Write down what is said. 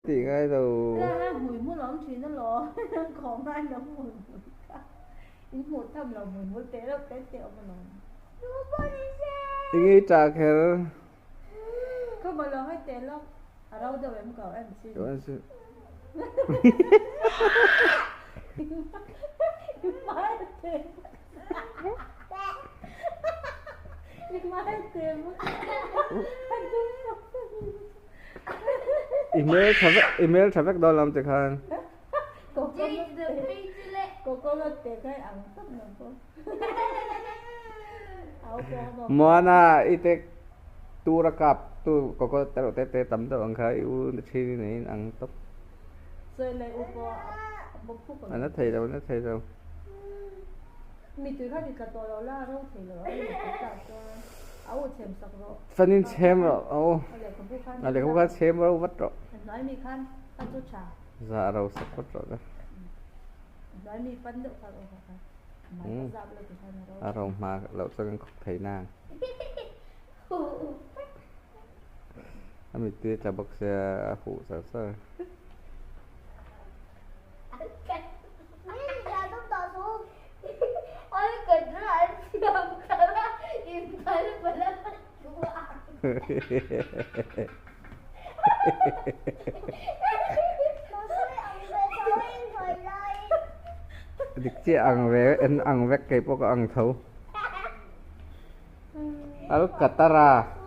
Tih ngai lo. Tinge i ṭah kher? I hmel tha vek i hmel tha vek dawn lam che khan. Moana i te tura kap tu coconut te reuh te te tam deuh ang kha i u thin in a in ang tawp. A na thei lo a na thei lo. Fanin chhem rawh a u. A lehkhabu khan chhem ro vat rawh. Zah ro sak vat rawh le. A ro hma loh chuan kan khawk thei nang. A mittui a tla bawk sia a huh char char. Dik chiah ang ve en ang vek kei pawh ka ang tho. Alcatara.